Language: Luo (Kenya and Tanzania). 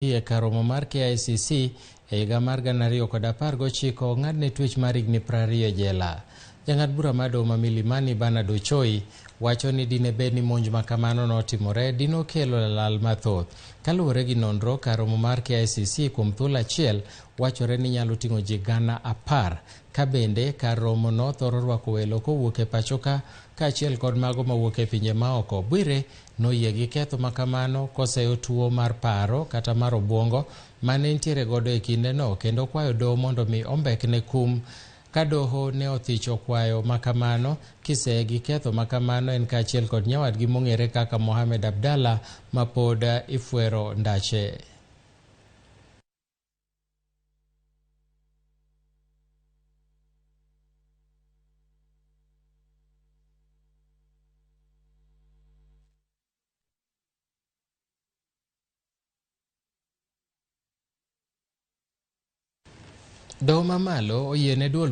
E kar romo mar KICC e higa mar 2019 ong'adne twech mar higni 20 e jela. Jang'ad bura mar doho ma Milimani Bernard Ochoi wacho ni dine bed ni monj ma kamano notimore dinokelo lal mathoth. Kaluwore gi nonro, kar romo mar KICC kuom thuolo achiel wachore ni nyalo ting'o ji 10,000. Ka bende kar romo no thoro rwako welo kowuok e pachoka kaachiel kod mago mawuok e pinje maoko. Bwire noyie gi ketho makamano koseyo tuo mar paro kata mar obuongo mane nitiere godo e kindeno kendo kwayo doho mondo mi ombekne kum. Ka doho ne othicho kwayo makamano kiseye gi ketho makamano en kaachiel kod nyawadgi mong'ere kaka Mohamed Abdallah ma pod ifwero ndache. Doho mamalo oyiene duol